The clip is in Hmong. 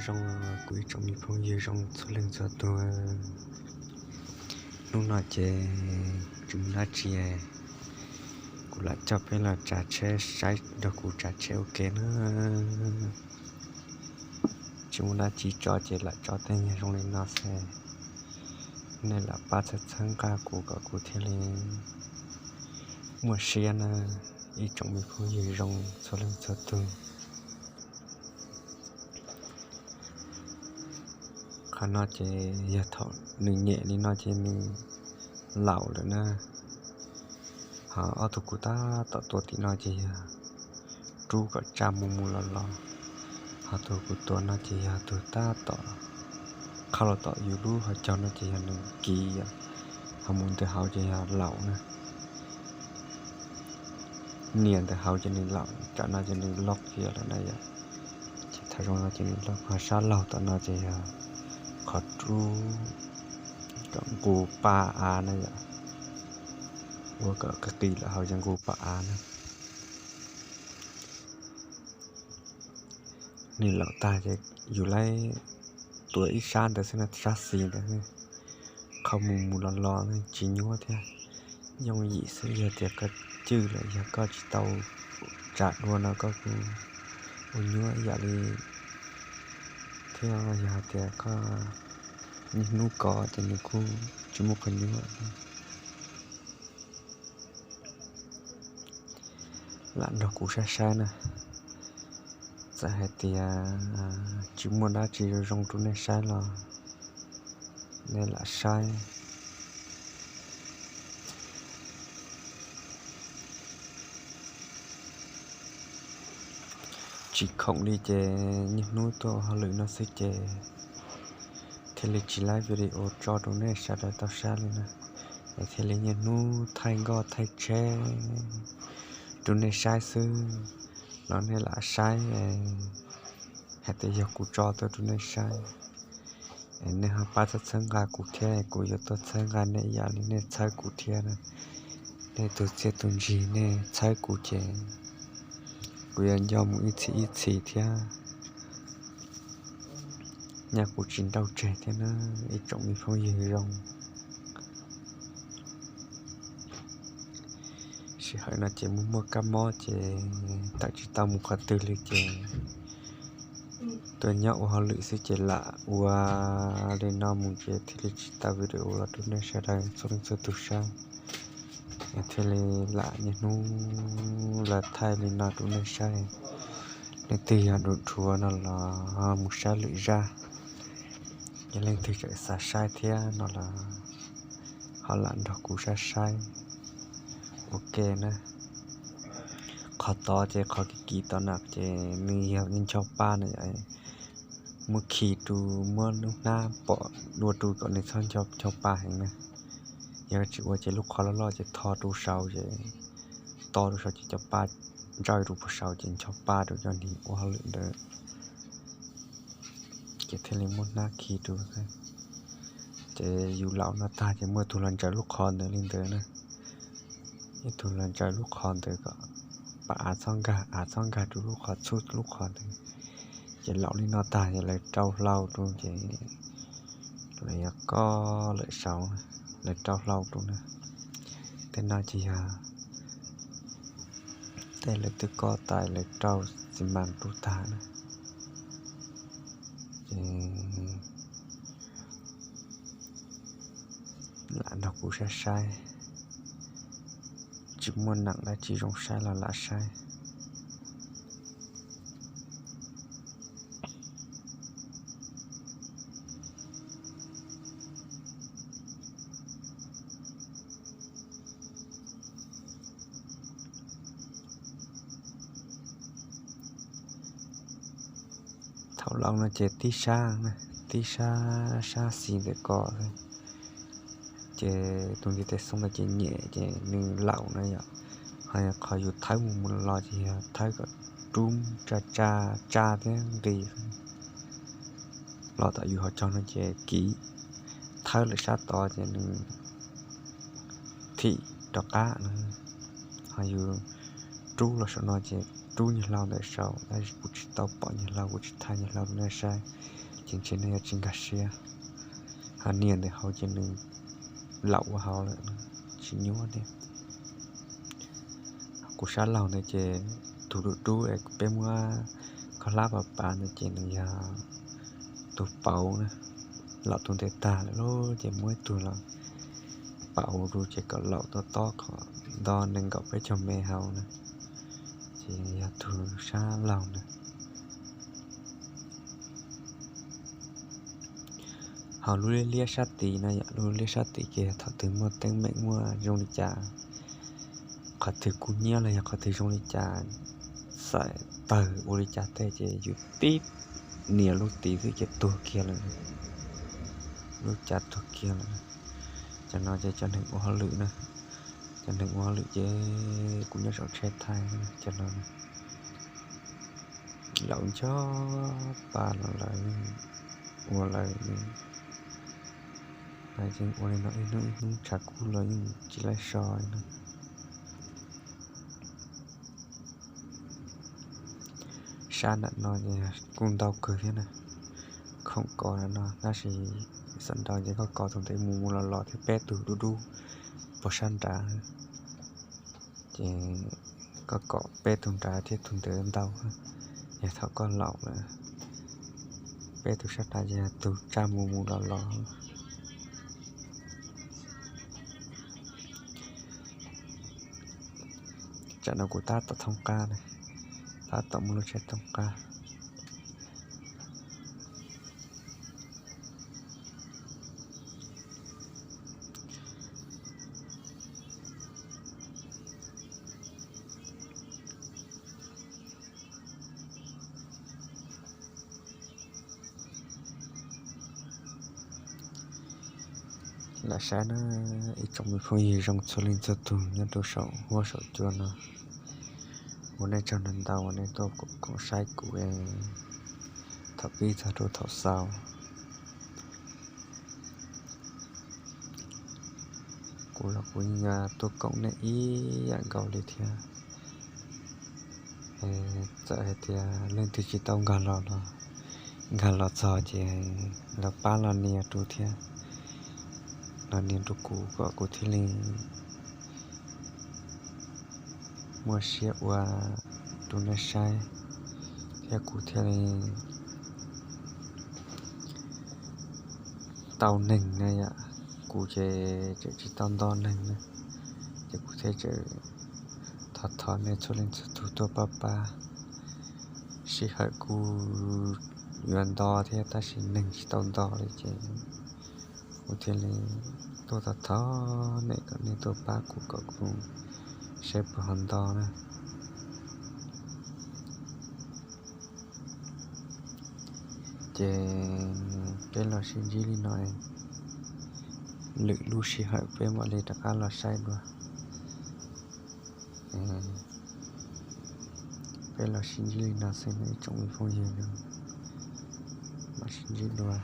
Zoo, kuv ib tsoom me phooj ywg zoo txhua leej txhua tus. Hnub no ces tsis muaj dab tsi, kuv lam coj peb los tsav tsheb, saib nrog kuv tsav tsheb ua ke na. Tsis muaj dab tsi tso ces lam tso tej nyuag zoo li no xwb. Nej lam pab txhawb txhawb nqa kuv kom kuv thiaj li muaj siab na, ib tsoom me phooj ywg zoo txhua leej txhua tus. Qhov no ces yog thaum nws nyem li no ces nws laus lawm na. Ho ob tug kuv tab tom tua tim no ces yog rub kom tsa mus mus los los. Ho tus kuv tua no ces yog tus tab tom qhau los tom yus lub hauv caug no ces yog nws kiv, ho mus ntawm hauv ces yog laus na. Nias ntawm hauv ces nws laus, tam no ces nws loj kiag lawm na yom. Ces thaum zoo no ces nws loj, ho sab laug tom no ces yog qhov rub kom nqus pa av na yom. Ua kom qis qis lawm hauv ces nqus pa av na. Nws laus tag ces yus laib tua ib sab ntawd xwb na, sab xis ntawd xwb. Qhau mus mus los los tsis nyuab thiab. Yooj yim xwb, yog tias koj cwj lawm, yog koj tsis tau tsav dua no koj kuj ua nyuab ib yam li thiab. Yog hais tias koj niaj hnub kov ces nws kuj tsis muaj qhov nyuab. Lam nrog kuv saib saib na. Txawm hais tias tsis muaj dab tsi zoo zoo rau nej saib los nej lam saib. Tsis khoom li ces niaj hnub tuaj ua hauj lwm no xwb ces thiaj li tsis laib video tso rau nej sawv daws tau saib li na. Es thiaj li niaj hnub thaij nkoj thaij tsheb rau nej saib xwb, los nej lam saib hais tias yog kuv tso tuaj rau nej saib. Es nej ho pab txhawb txhawb nqa kuv thiab, kuv yuav tuaj txhawb nqa nej ib yam li nej txhawb kuv thiab na. Nej tus txiaj tus ntsig nej txhawb kuv ces kuv yuav nco mus ib txhis ib txhis thiab. Nyaj kuv tsis nrauj tseg thiab na, ib tsoom me phooj ywg zoo. Sij hawm no ces muaj muaj kab mob ces tawm tsis tau mus qhov twg li ces tuaj nyob ua hauj lwm xwb ces lam ua li no mus ces thiaj li tsis tau video los rau nej sawv daws txhua leej txhua tus saib. Thiaj li lam niaj hnub los thaij li no rau nej saib. Leej twg yog dhuav dhuav no los mus saib lwm zaj, yog leej twg tseem xav saib thiab no los ho lam nrog kuv saib saib ua ke na. Qhov tod ces qhov kiv kiv tod na ces nws yog ncho pa na yom, muab khi rau, muab lub hnab pom dua rau kom nws txhob ncho pa heev na. Yog tsis ua ces lub qhov loj loj ces tho rau saud ces to rau saud ces cov pa ntsawj rau puag saud ces ncho pa rau cov neeg ua hauj lwm ntawd. Ces thiaj li muab hnab khi rau. Ces yus laus no tag ces muaj ib tug los ntsaws lub qhov ntawd li ntawd na. Ib tug los ntsaws lub qhov ntawd kom pa av txhob nkag, av txhob nkag rau lub qhov txhub lub qhov ntawd. Ces laus li no tag ces lawv rau hlau rau ces lawv yog kob lawm saud, lawv rau hlau rau na. Tej no ces yog tej lawv twb kob tas lawv rau xi mas rau tag na. Ces lam nrog kuv saib saib, tsis muaj neeg dab tsi zoo saib los lam saib. Thaum laus no ces tib sab, tib sab, sab xis ntawm ko xwb. Ces tus ntiv tes xoo ntawd ces nyem ces nws laus na yom. Ho qhov yus thawb mus mus los los ces yog thawb kom rub tsa tsa, tsa thiab nqis xwb. Los tom yus hauv caug no ces kiv, thawb lawm sab tod ces nws thim rov qab na. Ho yus rub los saum no ces rub niag hlau ntawm saum, tab sis kuv tsis tau pom niag hlau, kuv tsis thaij niag hlau rau nej saib, ces ntshe nej yuav tsis nkag siab. Ho niag ntawm hauv ces nws laum ua hauv lawm, tsis nyuaj thiab. Kuv sab laug ntawd ces tus dub dub es peb muab khaub hlab pab pav ntawd ces nws yog tus pauv na, laum tus ntawd tag lawm lauj, ces muab ib tug los pauv rau ces kom laum tob tob kom nto nees nkaum peb caug me hauv na, ces yog tus sab laug na. Ho lub liab liab sab tid no yom, lub liab sab tid ces yog thaum twg muaj teeb meem muaj zoo li cas, qhov twg kub hnyiab los yog qhov twg zoo li cas, xaim tawg ua li cas tej ces yus tib nias lub tid xwb ces tuag kiag lawm, lub cas tuag kiag lawm. Cov no ces cov neeg ua hauj lwm na, cov neeg ua hauj lwm ces kuv nyob saum tsheb thaij cov no na. Laum ncho pa los lawv yeej ua lawm, lawv yeej ua li no ib hnub ib hnub, tshav kub los yeej tsis laib so li na. Sab nram no ces kuj ntau kawg thiab na, khoom kos nram no, tab sis xam nrau ces koj kos tus ntawd mus mus los los thiab peb tug dub dub puag sab nrad, ces koj kos peb tug nrad thiab tus ntawd ntau, yog thaum koj laum lawm, peb tug sab nrad ces yog tus tsaj mus mus los los. Tsam no kuv tab tom thoob qab na, tab tom muaj lub tsheb thoob qab. Lam saib na, ib tsoom me phooj ywg zoo txhua leej txhua tus nyob rau saum huab saum cua no, ua nej tsaug ntau ntau uas nej tuaj koom saib kuv thaum pib txog rau thaum xaus. Kuv los kuv yeej yuav tuaj koom nej ib yam nkaus li thiab. Txawm hais tias leej twg tsis tau nkag los los nkag los txog ces los pab los nias rau thiab, los nias rau kuv kom kuv thiaj li muaj siab ua rau nej saib thiab kuv thiaj li tau neeg na yom. Kuv ces tseem tsis tau nto neeg na, ces kuv thiaj tseem thov thov nej txhua leej txhua tus tuaj pab pab. Sij hawm kuj yuav nto thiab tab sis neeg tsis tau nto li ces kuv thiaj li tuaj thov thov nej kom nej tuaj pab kuv kom kuv saib puas ho nto na. Ces peb los sib ntsib li no, lwm lub sij hawm peb mam li rov qab los saib dua. Peb los sib ntsib li no xwb na ib tsoom me phooj ywg, mam sib ntsib dua.